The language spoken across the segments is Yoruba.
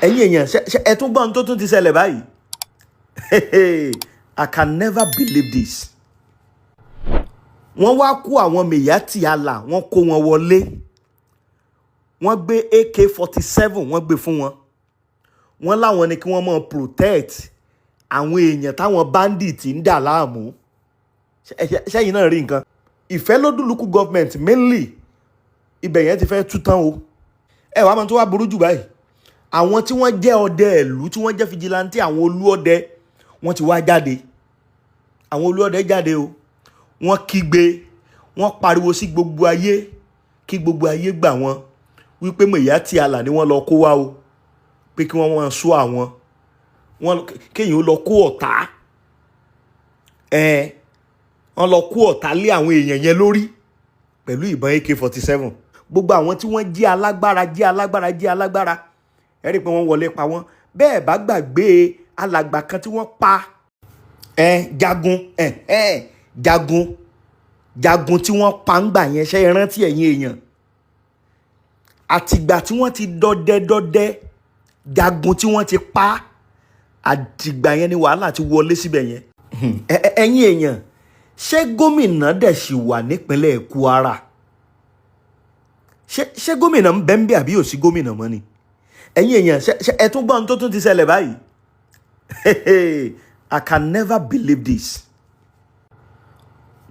Ẹ̀yin èèyàn, ṣe ẹ tún gbọ́n tó tún ti ṣẹlẹ̀ báyìí? I can never believe this. Wọ́n wá kó àwọn Miyetti Allah, wọ́n kó wọn wọlé, wọ́n gbé AK-47, wọ́n gbé fún wọn. Wọ́n láwọn ni kí wọ́n máa protect àwọn èèyàn táwọn bandit ń dà láàmú. Ṣẹ́yìn náà rí nǹkan? Ìfẹ́lódùn local government mainly, ibẹ̀ yẹn ti fẹ́ tú tán o. Ẹ wàá máa tó wá burú jù báyìí, àwọn tí wọ́n jẹ́ ọdẹ ìlú, tí wọ́n jẹ́ vigilante, àwọn olú ọdẹ, wọ́n ti wá jáde. Àwọn olú ọdẹ jáde o. Wọ́n kígbe, wọ́n pariwo sí gbogbo ayé kí gbogbo ayé gbà wọ́n wípé Miyetti Allah ni wọ́n lọ kó wá o, pé kí wọ́n máa sọ àwọn wọ́n kéèyàn ó lọ kó ọ̀tá ẹ̀, wọ́n lọ kó ọ̀tá lé àwọn èèyàn yẹn lórí pẹ̀lú ìbọn AK-47. Gbogbo àwọn tí wọ́n jí alágbára, jí alágbára, jí alágbára, ẹ rí i pé wọ́n wọlé pa wọ́n. Bẹ́ẹ̀ bá gbàgbé alàgbà kan tí wọ́n pa ẹ, Jagun ẹ ẹ Jagun, Jagun tí wọ́n pa ń gbà yẹn, ṣe é rántí, ẹ̀yin èèyàn? Àtìgbà tí wọ́n ti dọdẹ dọdẹ Jagun tí wọ́n ti pa, àtìgbà yẹn ni wàhálà ti wọlé síbẹ̀ yẹn. Ẹ̀yin èèyàn, ṣé gómìnà dẹ̀ ṣì wà nípínlẹ̀ Kwara? Ṣé gómìnà ń bẹ ń bẹ àbí ò sí gómìnà mọ́ ni? Ẹ̀yin èèyàn, ṣe ẹ tún gbọ́n tó tún ti ṣẹlẹ̀ báyìí? I can never believe this.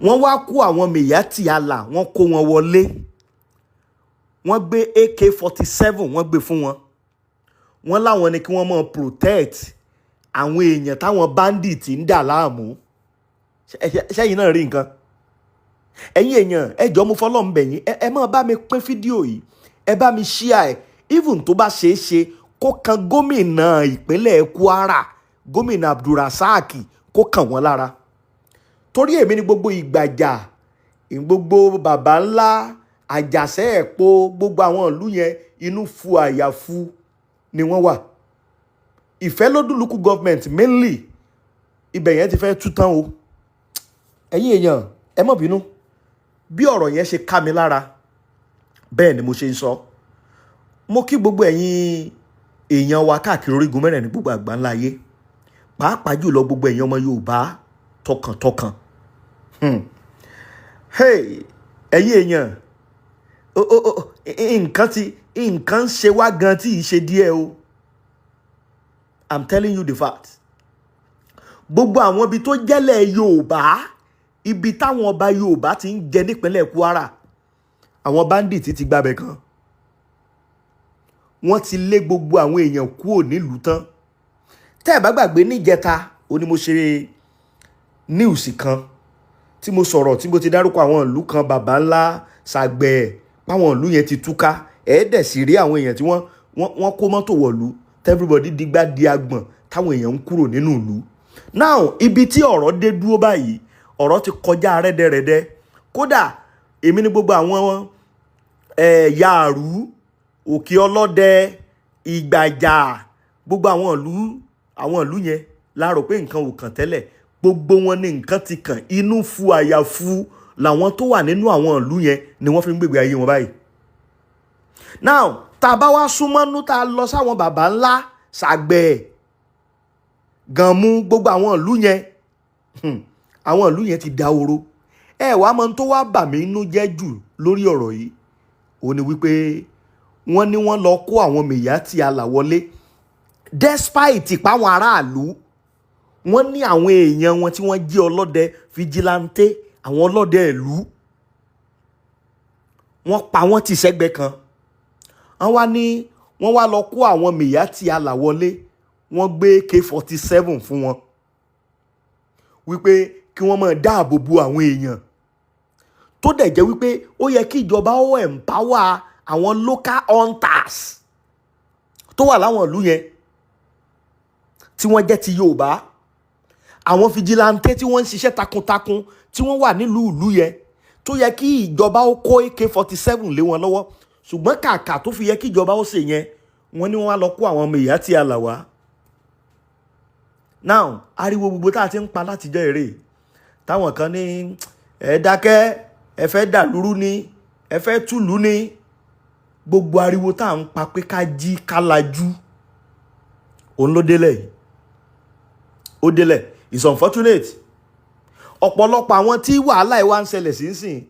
Wọ́n wá kó àwọn Miyetti Allah, wọ́n kó wọn wọlé, wọ́n gbé AK-47, wọ́n gbé fún wọn. Wọ́n láwọn ni kí wọ́n máa protect àwọn èèyàn táwọn bandit ń dà láàmú. Ṣẹ́yìn náà rí nǹkan? Ẹ̀yin èèyàn, ẹ jọ̀ọ́, mo fọlọ́run bẹ̀ yín, ẹ máa bá mi pín fídíò yìí, ẹ bá mi share ẹ, even tó bá ṣeé ṣe kó kan gómìnà ìpínlẹ̀ Kwara, Gómìnà Abdulrasaq, kó kàn wọ́n lára, torí èmi ni gbogbo Ìgbàjà, gbogbo Baba Ńlá, Àjàṣẹ́ Ẹ̀pọ̀, gbogbo àwọn ìlú yẹn, inú fu àyà fu ni wọ́n wà. Ìfẹ́lódùn local government mainly, ibẹ̀ yẹn ti fẹ́ tú tán o. Ẹ̀yin èèyàn, ẹ má bínú. Bí ọ̀rọ̀ yẹn ṣe ká mi lára, bẹ́ẹ̀ ni mo ṣe ń sọ. Mo kí gbogbo ẹ̀yin èèyàn wa káàkiri orígun mẹ́rẹ̀ẹ̀rin gbogbo àgbáńlá ayé, pàápàá jùlọ gbogbo ẹ̀yin ọmọ Yorùbá tọkàntọkàn. Hey, ẹ̀yin èèyàn, nǹkan ti nǹkan ń ṣe wá gan tí ì ṣe díẹ̀ o. I'm telling you the fact. Gbogbo àwọn ibi tó jẹ́lẹ̀ Yorùbá, ibi táwọn ọba Yorùbá ti ń jẹ nípínlẹ̀ Kwara, àwọn bandit ti gbabẹ̀ kan. Wọ́n ti lé gbogbo àwọn èèyàn kúrò nílùú tán. Tẹ́ ẹ̀ bá gbàgbé, níjẹta ó ní mo ṣe news kan tí mo sọ̀rọ̀, tí mo ti dárúkọ àwọn ìlú kan, Baba Ńlá, Sàgbẹ̀, páwọn ìlú yẹn ti túká. Ẹ̀ẹ́dẹ̀ sì rí àwọn èèyàn tí wọ́n kó mọ́tò wọ̀lú, everybody digbá di agbọ̀n, táwọn èèyàn ń kúrò nínú ìlú. Now, ibi tí ọ̀rọ̀ dé dúró báyìí, ọ̀rọ̀ ti kọjá rẹ́dẹ̀rẹ́dẹ́. Kódà èmi ní gbogbo àwọn Yàrú, Òkè Ọlọ́dẹ, Ìgbàjà, gbogbo àwọn ìlú yẹn la rò pé nǹkan ò kàn tẹ́lẹ̀, gbogbo wọn ní nǹkan ti kàn. Inú fu àyà fu làwọn tó wà nínú àwọn ìlú yẹn ni wọ́n fi ń gbègbè ayé wọn báyìí. Now, tá a bá wá súnmọ́nú, tá a lọ sáwọn Baba Ńlá, Sàgbẹ̀, Gànmú, gbogbo àwọn ìlú yẹn, àwọn ìlú yẹn ti dahoro. Ẹ wàá mọ tó wá bà mí inú jẹ́ jù lórí ọ̀rọ̀ yìí, ó ní wípé wọ́n ní wọ́n lọ kó àwọn Miyetti Allah wọlé despite páwọn aráàlú, wọ́n ní àwọn èèyàn wọn tí wọ́n jí ọlọ́dẹ, vigilante, àwọn ọlọ́dẹ ìlú, wọ́n pa wọ́n tì sẹ́gbẹ́ kan. Wọ́n wá ní wọ́n wá lọ kó àwọn Miyetti Allah wọlé, wọ́n gbé AK-47 fún wọn wípé kí wọ́n máa dáàbò bo àwọn èèyàn, tó dẹ̀ jẹ́ wípé ó yẹ kí ìjọba ó empower àwọn local hunters tó wà láwọn ìlú yẹn tí wọ́n jẹ́ ti Yorùbá, àwọn vigilante tí wọ́n ń ṣiṣẹ́ takuntakun tí wọ́n wà nílùú ìlú yẹn, tó yẹ kí ìjọba ó kó AK-47 lé wọn lọ́wọ́. Ṣùgbọ́n kàkà tó fi yẹ kí ìjọba ó ṣe yẹn, wọ́n ní wọ́n wá lọ kó àwọn Miyetti Allah wá. Now, ariwo gbogbo tá a ti ń pa látijọ́ èrè, táwọn kan ní ẹ dákẹ́, ẹ fẹ́ dàlúrú ni, ẹ fẹ́ túlù ni, gbogbo ariwo tá à ń pa pé ká jí, ká lajú. Òun ló délẹ̀ yìí, ó délẹ̀. It's unfortunate. Ọ̀pọ̀lọpọ̀ àwọn tí wàhálà yìí wá ń ṣẹlẹ̀ sínsìn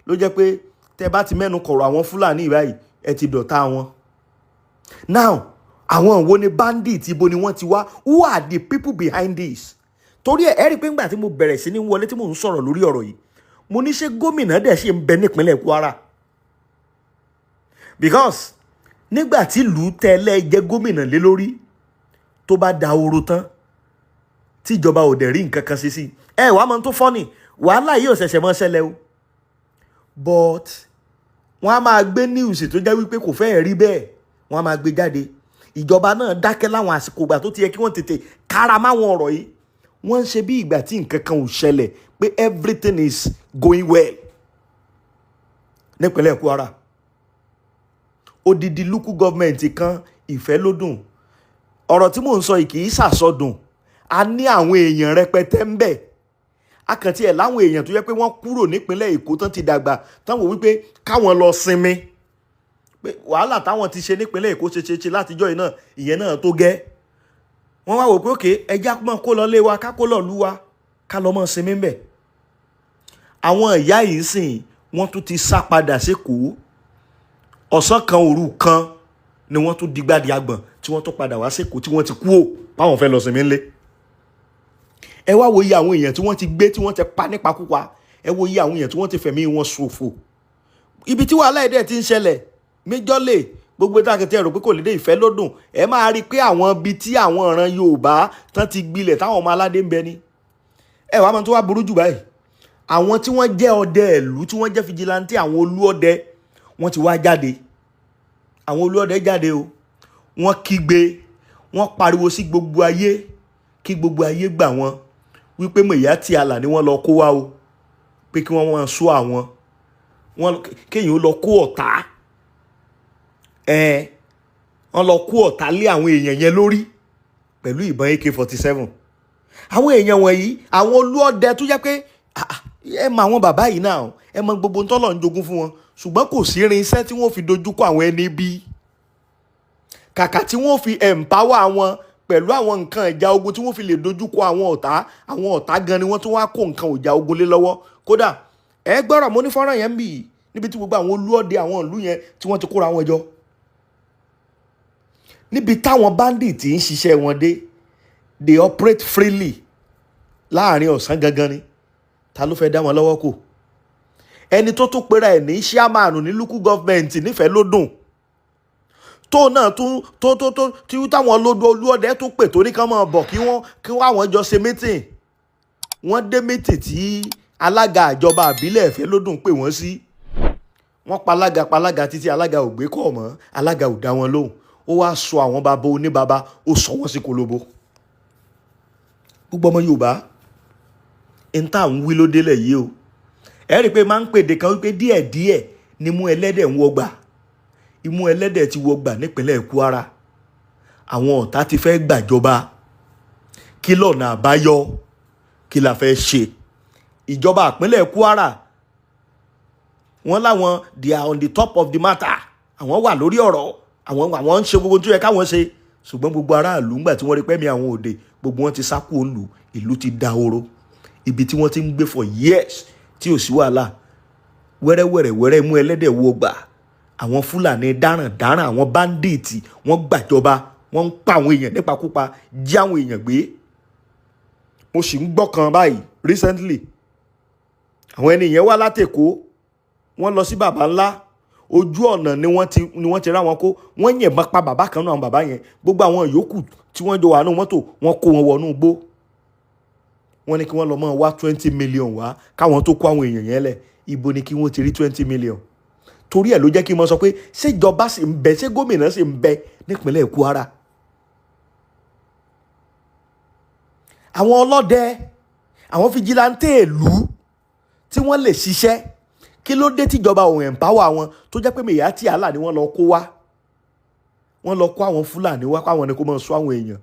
ló jẹ́ pé tẹ́ bá ti mẹ́nu kọ̀rọ̀ àwọn Fúlàní báyìí, ẹ ti dọ̀tá wọn. Now, àwọn wo ni bandit? Ibo ni wọ́n ti wá? Who are the people behind this? Torí ẹ rí i pé ńgbà tí mo bẹ̀rẹ̀ sí ní wọlé tí mò ń sọ̀rọ̀ lórí ọ̀rọ̀ yìí, mo ní ṣé gómìnà dẹ̀ ṣe ń bẹ nípínlẹ̀ Kwara? Because nígbà tí ìlú tẹ́lẹ̀ jẹ́ gómìnà lé lórí tó bá da oró tán, tíjọba ò dẹ̀ rí nǹkan kan ṣe sí ẹ, wàá mọ tó fọ́nì. Wàhálà yìí ò ṣẹ̀ṣẹ̀ mọ́ ṣẹlẹ̀ o, but wọ́n á máa gbé news tó jẹ́ wípé kò fẹ́ẹ̀ rí bẹ́ẹ̀, wọ́n á máa gbé jáde. Ìjọba náà dákẹ́ láwọn àsìkò ìgbà tó ti yẹ kí wọ́n tètè kára máwọn ọ̀rọ̀ yìí. Wọ́n ń ṣe bí ìgbà tí nǹkan kan ò ṣẹlẹ̀, pé everything is going well nípínlẹ̀ Kwara. Odidi local government kan, Ìfẹ́lódùn. Ọ̀rọ̀ tí mò ń sọ yìí kì í ṣàsọdùn. A ní àwọn èèyàn rẹpẹtẹ ń bẹ. Akàntí ẹ̀ láwọn èèyàn tó yẹ pé wọ́n kúrò nípínlẹ̀ Èkó tán ti dàgbà, tán wò wípé káwọn lọ sinmi, pé wàhálà táwọn ti ṣe nípínlẹ̀ Èkó ṣe ṣe ṣe látijọ́ yìí náà, ìyẹn náà tó gẹ́. Wọ́n wá wò pé òkè ẹja mọ́ kó lọ lé wa, ká kó lọ lú wa, ká lọ mọ́ sinmi ń bẹ̀. Àwọn ìyá yìí sìn, wọ́n tún ti sá padà sékòó. Ọ̀sán kan òru kan ni wọ́n tún digbádìí agbọ̀n tí wọ́n tún padà wá sékòó, tí wọ́n ti kú ò báwọn fẹ́ lọ sinmi ńlé. Ẹ wá wo iye àwọn èèyàn tí wọ́n ti gbé, tí wọ́n ti pa nípakúpa. Ẹ wo iye àwọn èèyàn tí wọ́n ti fẹ̀mí wọn ṣòfò. Ibi tí wàhálà ẹ̀dẹ̀ ti ń ṣẹlẹ̀ méjọ́lè, gbogbo tá a kìtì ẹ̀rọ pé kò lè dé Ìfẹ́lódùn, ẹ máa rí i pé àwọn ibi tí àwọn ìran Yorùbá tán ti gbilẹ̀, táwọn ọmọ aládé ń bẹ ni. Ẹ wàá mọ tó wá burú jù báyìí, àwọn tí wọ́n jẹ́ ọdẹ ìlú, tí wọ́n jẹ́ vigilante, àwọn olú ọdẹ, wọ́n ti wá jáde. Àwọn olú ọdẹ jáde o. Wọ́n kígbe, wọ́n pariwo sí gbogbo ayé kí gbogbo ayé gbà wọ́n wípé Miyetti Allah ni wọ́n lọ kó wá o, pé kí wọ́n wọ́n sọ àwọn wọ́n kéèyàn ó lọ kó ọ̀tá ẹ̀, wọ́n lọ kó ọ̀tá lé àwọn èèyàn yẹn lórí pẹ̀lú ìbọn AK-47. Àwọn èèyàn wọ̀nyí, àwọn olú ọdẹ tó jẹ́ pé ẹ mọ àwọn bàbá yìí náà, ẹ mọ gbogbo ntọ́lọ̀ ń jogún fún wọn, ṣùgbọ́n kò sí irinṣẹ́ tí wọ́n fi dojúkọ àwọn ẹni bí. Kàkà tí wọ́n fi empower wọn pẹ̀lú àwọn nǹkan ìjà ogun tí wọ́n fi lè dojúkọ àwọn ọ̀tá, àwọn ọ̀tá gan ni wọ́n tún wá kó nǹkan ìjà ogun lé lọ́wọ́. Kódà, ẹ gbọ́rọ̀ mo ní fọ́nrán yẹn ń bì í níbi tí gbogbo àwọn olú ọdẹ àwọn ìlú yẹn tí wọ́n ti kóra wọn jọ, níbi táwọn bandits ń ṣiṣẹ́ wọn dé. They operate freely láàrin ọ̀sán gangan ni. Ta ló fẹ́ dá wọn lọ́wọ́ kò? Ẹni tó tún pera ẹ̀ ní chairman ní local government nífẹ̀ẹ́lódùn, tó náà tún tó tí táwọn olódò olúọdẹ tó pè tó ní kán máa bọ̀, kí wọ́n àwọn jọ ṣe meeting. Wọ́n dé meeting tí alága ìjọba àbílẹ̀ Ìfẹ́lódùn pè wọ́n sí, wọ́n palága palága títí, alága ò gbé kọ́ mọ́, alága ò dá wọn lóhùn. Ó wá sọ àwọn bàbá oníbàbá, ó sọ wọ́n sí kolobo. Gbogbo ọmọ Yorùbá ń tà ń wí ló délẹ̀ yìí o. Ẹ rí i pé máa ń pèdè kan wípé díẹ̀díẹ̀ ni mú ẹlẹ́dẹ̀ ń wọgbà. Imú ẹlẹ́dẹ̀ ti wọgbà nípínlẹ̀ Kwara. Àwọn ọ̀tá ti fẹ́ gbàjọba. Kí lọ́nà àbáyọ? Kí la fẹ́ ṣe? Ìjọba ìpínlẹ̀ Kwara, wọ́n láwọn, they are on the top of the matter. Àwọn wà lórí ọ̀rọ̀, àwọn ń ṣe gbogbo tó yẹ káwọn ṣe. Ṣùgbọ́n gbogbo aráàlú, ńgbà tí wọ́n rí pẹ́mi àwọn òde, gbogbo wọn ti sá kúrò nílùú. Ìlú ti dahoro. Ibi tí wọ́n ti ń gbé for years tí ò sí wàhálà, wẹ́rẹ́wẹ́rẹ́ wẹ́rẹ́ mú ẹlẹ́dẹ̀ wo gbà, àwọn Fúlàní dáràndáràn, àwọn bandits, wọ́n gbàjọba. Wọ́n ń pa àwọn èèyàn nípakúpa, jí àwọn èèyàn gbé. Mo sì ń gbọ́ kan báyìí recently, àwọn ẹni yẹn wá látÈkó, wọ́n lọ sí Baba Ńlá. Ojú ọ̀nà ni wọ́n ti rá wọn kó. Wọ́n yìnbọn pa bàbá kan náà. Àwọn bàbá yẹn, gbogbo àwọn yòókù tí wọ́n jọ wà nínú mọ́tò, wọ́n kó wọn wọnú igbó. Wọ́n ní kí wọ́n lọ mọ́ wá 20 million wá káwọn tó kó àwọn èèyàn yẹn lẹ̀. Ibo ni kí wọ́n ti rí 20 million? Torí ẹ̀ ló jẹ́ kí n mọ sọ pé ṣéjọba sì ń bẹ, ṣé gómìnà sì ń bẹ nípínlẹ̀ Kwara? Àwọn ọlọ́dẹ, àwọn vigilante ìlú tí wọ́n lè ṣiṣẹ́, kí ló dé tíjọba ò empower wọn, tó jẹ́ pé Miyetti Allah ni wọ́n lọ kó wá? Wọ́n lọ kó àwọn Fúlàní wá, káwọn ni kó máa sọ àwọn èèyàn.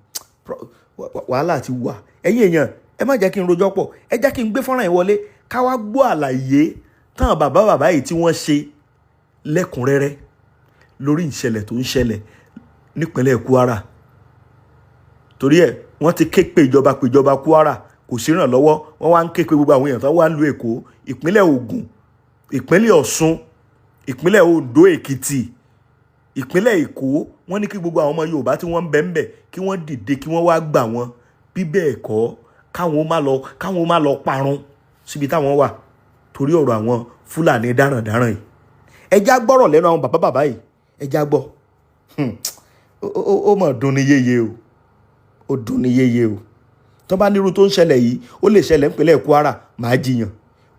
Wàhálà ti wà. Ẹ̀yin èèyàn, ẹ má jẹ́ kí n rojọ́ pọ̀. Ẹ jẹ́ kí n gbé fọ́nrán yìí wọlé, ká wá gbọ́ àlàyé tán bàbá bàbá yìí tí wọ́n ṣe lẹ́kùnrẹ́rẹ́ lórí ìṣẹ̀lẹ̀ tó ń ṣẹlẹ̀ nípínlẹ̀ Kwara. Torí ẹ̀ wọ́n ti ké pe ìjọba, pé ìjọba Kwara kò sí ìrànlọ́wọ́. Wọ́n wá ń ké pe gbogbo àwọn èèyàn tó wà ń lu Èkó, ìpínlẹ̀ Ògùn, ìpínlẹ̀ Ọ̀ṣun, ìpínlẹ̀ Oǹdó, Èkìtì, ìpínlẹ̀ Èkó. Wọ́n ní kí gbogbo àwọn ọmọ Yorùbá tí wọ́n ń bẹ ń bẹ̀ kí wọ́n dìde, kí wọ́n wá gbà wọ́n. Bí bẹ́ẹ̀ kọ́, káwọn má lọ parun síbi táwọn wà torí ọ̀rọ̀ àwọn Fúlàní darandaran yìí. Ẹ já gbọ́rọ̀ lẹ́nu àwọn bàbá bàbá yìí, ẹ já gbọ́. Ó mọ̀ dùn ní yéye o, ó dùn ní yéye o. Tó bá nírú tó ń ṣẹlẹ̀ yìí, ó lè ṣẹlẹ̀ nípínlẹ̀ Kwara, màá jiyàn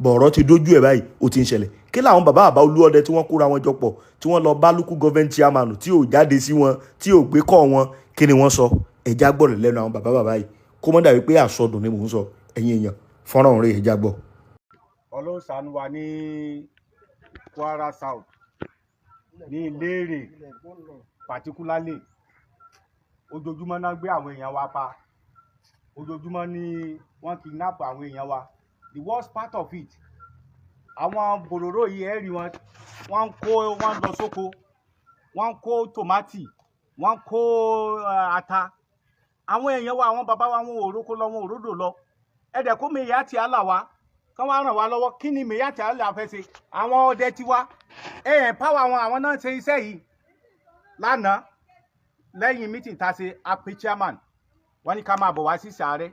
bọ̀. Ọ̀rọ̀ ti dójú ẹ̀ báyìí, ó ti ń ṣẹlẹ̀. Kí làwọn bàbá bàbá Olúọdẹ tí wọ́n kóra wọn jọ pọ̀, tí wọ́n lọ bá local government chairman tí ò jáde sí wọn, tí ò gbé kọ́ wọn, kí ni wọ́n sọ? Ẹ já gbọ́rọ̀ lẹ́nu àwọn bàbá bàbá yìí, kó mọ́ dàbí pé àsọdùn ni mò ń sọ. Ẹ̀yin èèyàn, fọ́nrán rẹ̀, ẹ já gbọ́. Ọlọ́run ṣàánú wa ní Kwara South, ní Ìlérè particularly. Ojoojúmọ́ náà gbé àwọn èèyàn wa pa, ojoojúmọ́ ni wọ́n kidnap àwọn èèyàn wa. The worst part of it, àwọn bòròró yìí, ẹ rí wọn, wọ́n ń kó, wọ́n lọ sóko, wọ́n ń kó tòmátì, wọ́n ń kó ata. Àwọn èèyàn wa, àwọn bàbá wa, wọn ò rókó lọ, wọn ò ródò lọ. Ẹ̀dẹ̀ kó Miyetti Allah wá kán wá ràn wá lọ́wọ́. Kí ni Miyetti Allah fẹ́ ṣe? Àwọn ọdẹ tiwa, ẹ empower wọn, àwọn náà ṣe iṣẹ́ yìí. Lánàá, lẹ́yìn meeting tá a ṣe, a pe chairman, wọ́n ní ká máa bọ̀ wá sí Sàárẹ̀.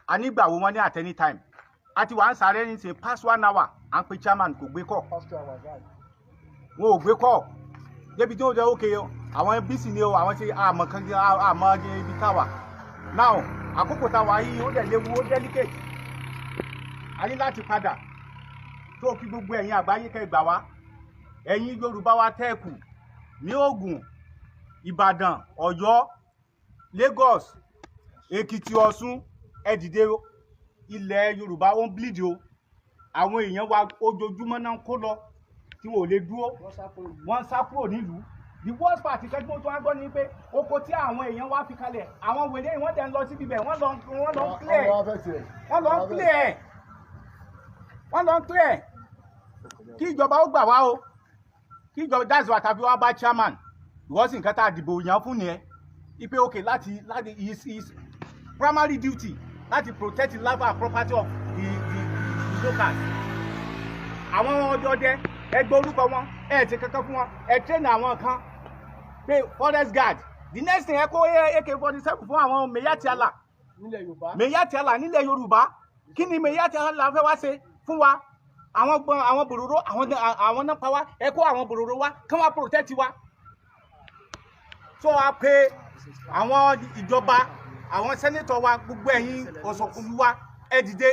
A nígbà wo? Wọ́n ní at any time. A ti wà ń Sàárẹ̀ ní ṣe past one hour, à ń pe chairman, kò gbé call, wọn ò gbé call. Débi tí wọ́n jẹ́ òkè, àwọn busy ni o, àwọn ti àmọ́ kan, àmọ́ ibi táwà now. Àkókò táwa yìí, ó dẹ̀ léwu, ó delicate, a ní láti padà tó kí gbogbo ẹ̀yin àgbáyé kẹ́ gbà wá. Ẹ̀yin Yorùbá wa tẹ́ẹ̀kù ní Ògùn, Ìbàdàn, Ọ̀yọ́, Lagos, Èkìtì, Ọ̀ṣun, ẹ dìde. Ilẹ̀ Yorùbá ó ń bleed o. Àwọn èèyàn wa, ojoojúmọ́ náà ń kó lọ tí wọn ò lè dúró, wọ́n ń sá kúrò nílùú. The worst part, ìkẹ́jú tó wá gbọ́ ni pé oko tí àwọn èèyàn wá fi kalẹ̀, àwọn wèrè wọ́n dẹ̀ ń lọ síbi bẹ̀, wọ́n lọ ń clear, wọ́n lọ ń clear, wọ́n lọ ń clear. Kí ìjọba ó gbà wá o, kí ìjọba. That's what tàbí wá bá chairman, because nǹkan tá a dìbò yàn fún nìyẹn, ipe okay, láti his primary duty láti protect the life and property of the locals. Àwọn ọdẹ, ẹ gbọ́ orúkọ wọn, ẹ ti kankan fún wọn, ẹ train àwọn kan pé forest guard. The next thing, ẹ kó AK-47 fún àwọn Miyetti Allah nílẹ̀ Yorùbá. Miyetti Allah nílẹ̀ Yorùbá. Kí ni Miyetti Allah fẹ́ wá ṣe fún wa? Àwọn gbọ́n, àwọn bòròró, àwọn náà pa wá. Ẹ kó àwọn bòròró wá kí wọ́n protect wa. So a pé àwọn ìjọba, àwọn senator wa, gbogbo ẹ̀yin ọ̀sọ̀kùnrin wa, ẹ dìde.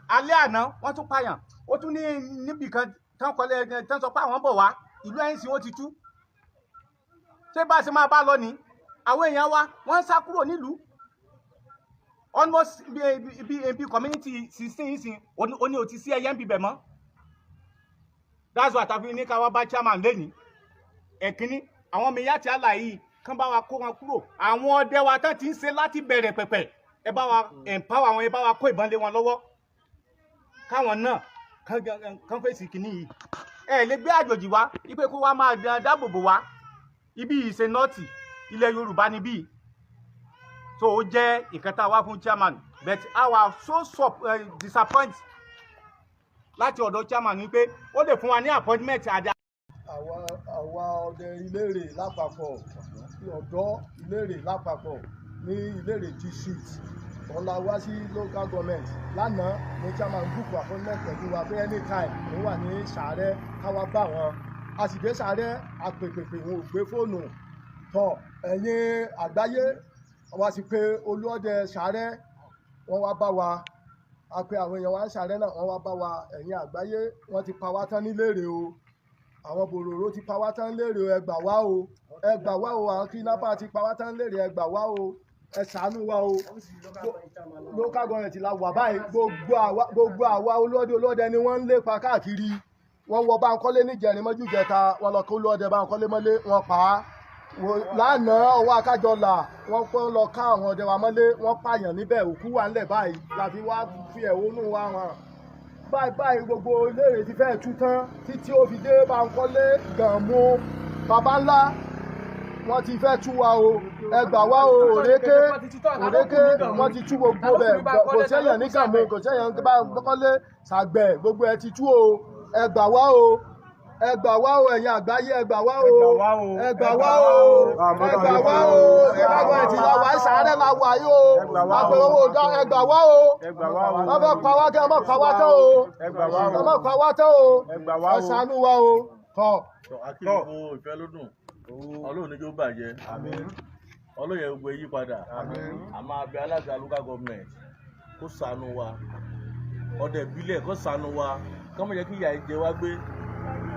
Alẹ́ àná, wọ́n tún pààyàn, ó tún ní níbì kan tán kọ́lé, tán sọ pé àwọn bọ̀ wá ìlú ẹ̀yìn sí, ó ti tú. Ṣé bá a ṣe máa bá lọ ní? Àwọn èèyàn wa, wọ́n ń sá kúrò nílùú. Almost bí community 16 sìn, ó ní ò ti sí ẹyẹ ń bibẹ̀ mọ́. That's why tàbí ní ká wá bá chairman lẹ́yìn. Ẹ̀kínní, àwọn Miyetti Allah yìí, kán bá wa kó wọn kúrò. Àwọn ọdẹ wa tán ti ń ṣe láti bẹ̀rẹ̀ pẹ̀pẹ̀, ẹ bá wa empower wọn, ẹ bá wa kó ìbọn lé wọn lọ́wọ́, káwọn náà kán fèsì kìíní yìí. Ẹ lè gbé àjòjì wá ipe kó wá máa dáàbò bò wá. Ibi yìí ṣe North, ilẹ̀ Yorùbá níbí. So ó jẹ́ ìkan tá a wá fún chairman, but our so disappoint láti ọ̀dọ̀ chairman ni pé ó lè fún wa ní appointment àdá. Àwa ọdẹ Ìlérè lápapọ̀, ọ̀dọ́ Ìlérè lápapọ̀ ní Ìlérè district, òun la wá sí local government lánàá ní chairman book appointment pẹ̀lú wa pé anytime òun wà ní Sàárẹ̀, káwá bá wọn. A sì dé Sàárẹ̀, àpèpèpè, wọn ò gbé fóònù tọ. Ẹ̀yin àgbáyé, wá sí pé olúọdẹ Sàárẹ̀, wọ́n wá bá wa. A pe àwọn èèyàn wa ń Sàárẹ̀ náà, wọ́n wá bá wa. Ẹ̀yin àgbáyé, wọ́n ti pa wá tán nílérè o. Àwọn bòròró ti pa wá tán lérè o. Ẹ gbà wá o, ẹ gbà wá o. Àwọn kidnapper ti pa wá tán lérè, ẹ gbà wá o, ẹ ṣàánú wa o. Local government la wà báyìí. Gbogbo àwa olóde ni wọ́n ń lépa káàkiri. Wọ́n wọ Bánkọ́lé níjẹrin mọ́jú jẹta, wọ́n lọ kó olóde Bánkọ́lé mọ́lé, wọ́n pa á. Lánàá, ọwọ́ akájọlà, wọ́n pọ́n lọ ká àwọn ọdẹ wa mọ́lé, wọ́n pààyàn níbẹ̀, òkú wà ńlẹ̀ báyìí. La fi wá fi ẹ̀hónú wa hàn báyìí báyìí. Gbogbo Ìlérè ti fẹ́ẹ̀ tú tán títí ó fi dé Bánkọ́lé, Gànmú, baba ńlá. Wọ́n ti fẹ́ tú wa o. Ẹ gbà wá o. Òrékè, Òrékè, wọ́n ti tú gbogbo bẹ̀. Kò sẹ́yìn ní Gàmú, kò sẹ́yìn bá kọ́lé sàgbẹ̀, gbogbo ẹ ti tú o. Ẹ gbà wá o, ẹ gbà wá o. Ẹ̀yin àgbáyé, ẹ gbà wá o, ẹ gbà wá o, ẹ gbà wá o. Ẹ gbà wá, ẹ ti la wà sàárẹ̀ la wà yìí o. Àpèrè owó ọ̀gá, ẹ gbà wá o. Wọ́n fẹ́ pa wá, kí ẹ má pa wá tán o, ẹ má pa wá tán o. Ẹ ṣàánú wa o tọ́. Akíndìbò ìfẹ́ ló dùn, Ọlọ́run ní kí ó bàjẹ́, Ọlọ́run yẹn gbogbo yí padà. A máa bẹ alága local government kó ṣàánú wa, ọdẹ ìbílẹ̀ kó ṣàánú wa, kó má jẹ́ kí ìyà jẹ wá gbé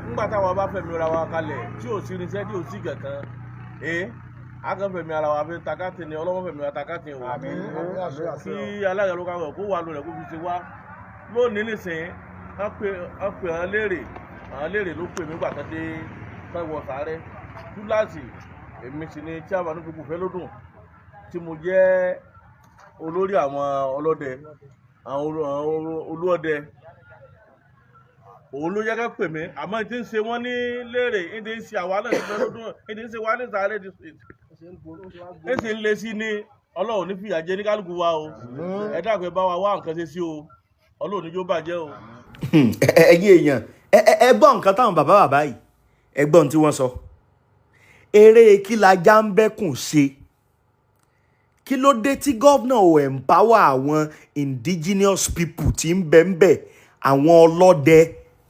nígbà táwa bá fẹ̀mí ra wa kalẹ̀ tí ò sí irinṣẹ́, tí ò sí kankan. Ee, a kàn fẹ̀mí ara wa fi takátì ni. Ọlọ́wọ́ fẹ̀mí wa takátì o. Kí alága local government kó wà lónìí, kó fi ṣe wá lónìí nísìnyí. Wọ́n pe àwọn léèrè, àwọn léèrè ló pè mí gbà tán dé fẹ́ wọ sáré túláàsì. Èmi sì ni chairman gbogbo Ìfẹ́lódùn, tí mo jẹ́ olórí àwọn ọlọ́dẹ, àwọn olúọdẹ. Òun ló yẹ ká pè mí, àmọ́ tí ń ṣe wọ́n ní léèrè ní ti ń ṣe àwa náà ní Ìfẹ́lódùn, ní ti ń ṣe wá ní sáré district, ní sì ń lé sí ní. Ọlọ́run ní fìyà jẹ ní kálukú wa o. Ẹ dákun, ẹ bá wa wá nǹkan ṣe sí o. Ọlọ́run ní yóò bàjẹ́ o. Ẹ̀yin èèyàn, ẹ gbọ́ nǹkan táwọn bàbá bàbá yìí, ẹ gbọ́ ohun tí wọ́n sọ. Eré kí la já ń bẹ́kùn ṣe? Kí ló dé tí gómìnà ò empower àwọn indigenous people tí ń bẹ ń bẹ, àwọn ọlọ́dẹ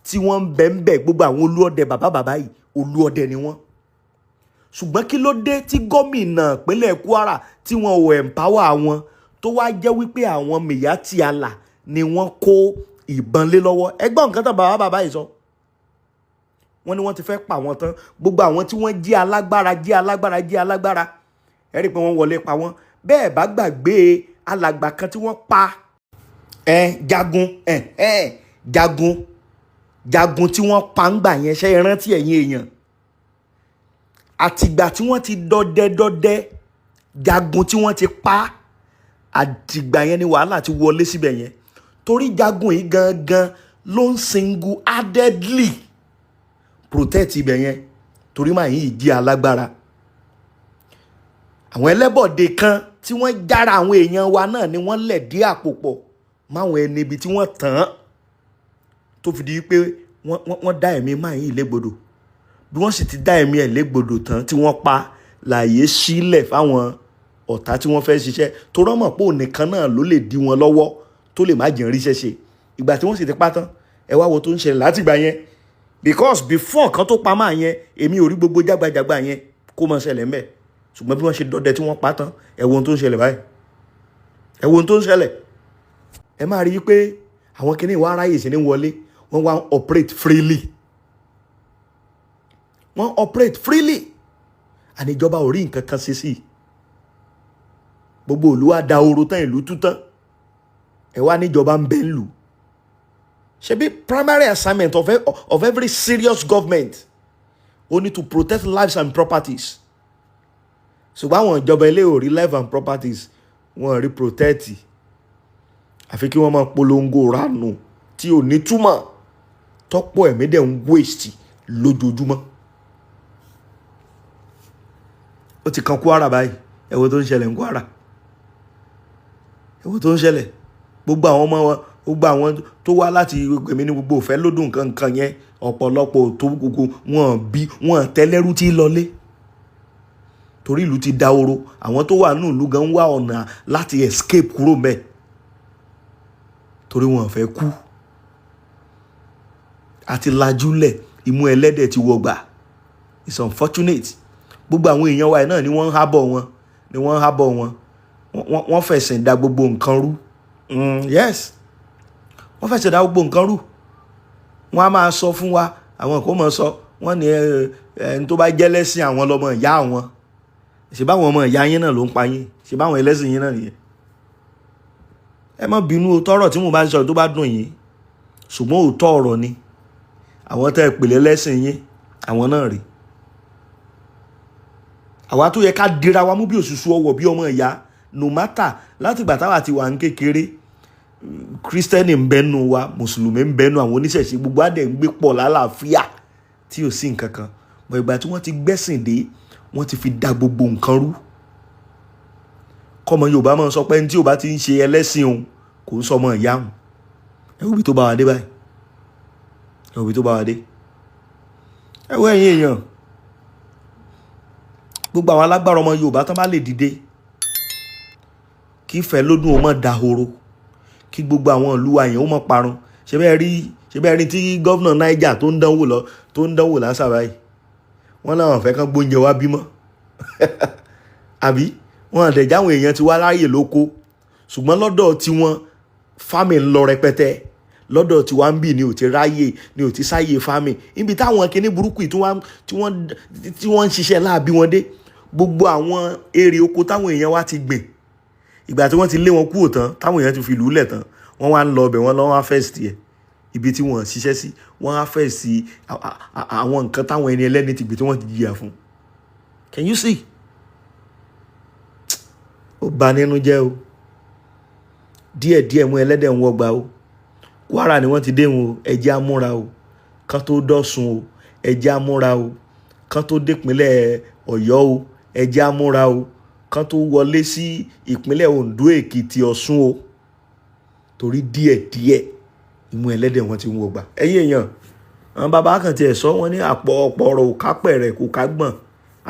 tí wọ́n ń bẹ ń bẹ? Gbogbo àwọn olúọdẹ, bàbá bàbá yìí, olúọdẹ ni wọ́n. Ṣùgbọ́n kí ló dé tí gómìnà ìpínlẹ̀ Kwara tí wọn ò empower wọn, tó wá jẹ́ wípé àwọn Miyetti Allah ni wọ́n kó ìbọn lé lọ́wọ́? Ẹ gbọ́ nǹkan tán bàbá bàbá yìí sọ. Wọ́n ní wọ́n ti fẹ́ pa wọ́n tán. Gbogbo àwọn tí wọ́n jí alágbára, jí alágbára, jí alágbára, ẹ rí i pé wọ́n wọlé pa wọ́n. Bẹ́ẹ̀ bá gbàgbé alàgbà kan tí wọ́n pa, ẹ jagun, ẹ jagun, jagun tí wọ́n pa ń gbà yẹn, ṣe é rántí, ẹ̀yin èèyàn? Àtìgbà tí wọ́n ti dọdẹ dọdẹ jagun tí wọ́n ti pa, àtìgbà yẹn ni wàhálà ti wọlé síbẹ̀ yẹn, torí jagun yìí gangan ló ń single handedly protect ibẹ̀ yẹn, torí màá yìí di alágbára. Àwọn ẹlẹ́bọ̀dé kan tí wọ́n jára àwọn èèyàn wa náà ni wọ́n lẹ̀ dí àpò pọ̀ máwọn ẹni ibi tí wọ́n tàn án, tó fi di pé wọ́n dá ẹ̀mí máa yìí légbodò. Bí wọ́n sì ti dá ẹ̀mí ẹ̀ légbodò tán tí wọ́n pa, láàyè sílẹ̀ fáwọn ọ̀tá tí wọ́n fẹ́ ṣiṣẹ́, tó rọ́mọ̀ pé òun nìkan náà ló lè dí wọn lọ́wọ́, tó lè má jẹ́ ríṣẹ́ ṣe. Ìgbà tí wọ́n sì ti pa tán, ẹ wá wo tó ń ṣẹlẹ̀ látìgbà yẹn, because before kan tó pa máa yẹn, èmi ò rí gbogbo jágbajàgba yẹn kó máa ṣẹlẹ̀ ńbẹ̀. Ṣùgbọ́n bí wọ́n ṣe dọdẹ tí wọ́n pa tán, ẹ wo ohun tó ń ṣẹlẹ̀ báyìí, ẹ wo ohun tó ń ṣẹlẹ̀. Ẹ máa rí i pé àwọn kìnìún wa aráyè sí ní wọlé, wọ́n wá operate freely, wọ́n operate freely, and ìjọba ò rí nǹkan kan ṣe sí i. Gbogbo ìlú wa da oró tán, ìlú tú tán, ẹ wá níjọba ń bẹ ń lù. Ṣebí primary assignment of every serious government only to protect lives and properties? Ṣùgbọ́n àwọn ìjọba ilé ò rí life and properties, wọn rí protect, àfi kí wọ́n máa polongo ránù tí ò ní túmọ̀, tọ́pọ̀ ẹ̀mí dẹ̀ ń waste lójoojúmọ́. Ó ti kan Kwara báyìí. Ẹ wo tó ń ṣẹlẹ̀ ní Kwara, ẹ wo tó ń ṣẹlẹ̀. Gbogbo àwọn ọmọ wọn, gbogbo àwọn tó wá láti èmi ní gbogbo òfẹ́ lódùn nǹkan nǹkan yẹn, ọ̀pọ̀lọpọ̀ tó gbogbo wọn bí wọn tẹ́lẹ́rú tí lọlé, torí ìlú ti dahoro. Àwọn tó wà nínú ìlú gan ń wá ọ̀nà láti escape kúrò mẹ́, torí wọn fẹ́ kú. Àti lajúlẹ̀, imú ẹlẹ́dẹ̀ ti wọgbà. It's unfortunate. Gbogbo àwọn èèyàn wa náà ni wọ́n ń hábọ̀ wọn, ni wọ́n ń hábọ̀ wọn. Wọ́n fẹ̀sìn da gbogbo nǹkan rú. Yes, wọ́n fẹ̀sìn da gbogbo nǹkan rú. Wọ́n á máa sọ fún wa, àwọn kò mọ̀ sọ wọ́n ní ẹni tó bá jẹ́ lẹ́sìn àwọn lọ́mọ ìyá àwọn. Ṣe báwọn ọmọ ìyá yín náà ló ń pa yín? Ṣe báwọn ẹlẹ́sìn yín náà nìyẹn? Ẹ má bínú o, tọrọ tí mo bá ń sọ tó bá dùn yín, ṣùgbọ́n òótọ́ ọ̀rọ̀ ni. Àwọn tẹ́ ẹ pèlè lẹ́sìn yín, àwọn náà rí àwa tó yẹ ká dira wa mú bí òṣùṣù ọwọ̀, bí ọmọ ìyá, no matter. Láti ìgbà táwa ti wà ń kékeré, Kírísítẹ́nì ń bẹ́nu wa, Mùsùlùmí ń bẹ́nu, àwọn oníṣẹ̀ṣe, gbogbo àdẹ̀ ń gbé pọ̀ lálàáfíà tí ò sí nǹkan kan bọ̀. Ìgbà tí wọ́n ti gbẹ́sìn dé, Wọ́n ti fi da gbogbo nǹkan rú. Kọ́mọ Yorùbá máa sọ pé ní tí ò bá ti ń ṣe ẹlẹ́sìn òun, kò ń sọmọ ìyá òun. Ẹ wo ibi tó bá wa dé báyìí, ẹ wo ibi tó bá wa dé. Ẹ wo, ẹ̀yin èèyàn, gbogbo àwọn alágbára ọmọ Yorùbá tán bá lè dìde kí Ìfẹ́lódùn ó má dahoro, kí gbogbo àwọn ìlú wa yẹn ó má parun. Ṣe bẹ́ẹ̀ rí tí governor Niger tó ń dánwò lọ, tó ń dánwò lásà báyìí? Wọ́n láwọn fẹ́ kán gbóúnjẹ wá bímọ, àbí wọn àdẹ̀jáwọn èèyàn ti wá láàyè lóko. Ṣùgbọ́n lọ́dọ̀ tiwọn, farming ń lọ rẹpẹtẹ. Lọ́dọ̀ tiwa ń bì ní ò ti ráyè, ní ò ti sáyè farming. Níbi táwọn kinní burúkú yìí tí wọ́n ń ṣiṣẹ́ láàbí wọn dé, gbogbo àwọn èrè oko táwọn èèyàn wa ti gbìn, ìgbà tí wọ́n ti lé wọn kúrò tán, táwọn èèyàn ti fi ìlú lẹ̀ tán, wọ́n wá ń lọ ọbẹ̀, wọ́n lọ́wọ́ harvest ẹ̀. Ibi tí wọ́n ṣiṣẹ́ sí, wọ́n harvest àwọn nǹkan táwọn ẹni ẹlẹ́ni ti gbìn, tí wọ́n ti jìyà fún. Can you see? Ó bà nínú jẹ́ o. Díẹ̀díẹ̀ mú ẹlẹ́dẹ̀ ń wọgbà o. Kwara ni wọ́n ti dé wọn o. Ẹjẹ́ amúra o, kán tó dọ̀sùn o. Ẹjẹ́ amúra o, kán tó dépínlẹ̀ Ọ̀yọ́ o. Ẹjẹ́ amúra o, kán tó wọlé sí ìpínlẹ̀ Oǹdó, Èkìtì, Ọ̀ṣun o, torí díẹ̀díẹ̀ imú ẹlẹ́dẹ̀ wọn ti ń wọgbà. Ẹ̀yin èèyàn, àwọn bàbá kan tiẹ̀ sọ, wọ́n ní àpọ̀ ọ̀pọ̀ ọ̀rọ̀ ò ká pẹ̀rẹ̀, kò ká gbọ̀n,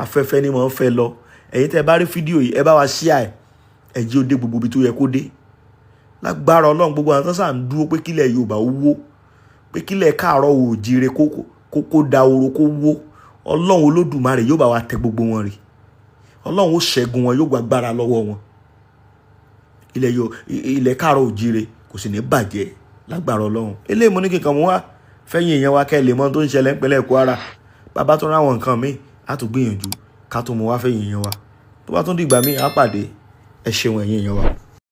afẹ́fẹ́ ni wọ́n fẹ́ lọ. Ẹ̀yin tẹ́ bá rí fídíò yìí, ẹ bá wa share ẹ̀, ẹ jẹ́ ó dé gbogbo ibi tó yẹ kó dé. Lágbára Ọlọ́run, gbogbo àwọn tó sà ń dúró pé kílẹ̀ Yorùbá ó wó, pé kílẹ̀ Káàárọ̀ Oòjíire kó da oró, kó wó, Ọlọ́run Olódùmarè yóò bá wa tẹ gbogbo wọn rì. Ọlọ́run ó ṣẹ́gun wọn, yóò gbàgbára lọ́wọ́ wọn. Ilẹ̀ Káàárọ̀ Oòjíire kò sì ní bàjẹ́ lágbára Ọlọ́run. Eléyìí mo ní kíkan mú wá fẹ́yìn èèyàn wa, kẹ́ lè mọ tó ń ṣẹlẹ̀ ńpínlẹ̀ Kwara. Bàbá tó ráwọn nǹkan míì, á tún gbìyànjú ká tó mú wá fẹ́yìn èèyàn wa. Tó bá tún dìgbà míì, á pàdé. Ẹ ṣeun, ẹ̀yin èèyàn wa.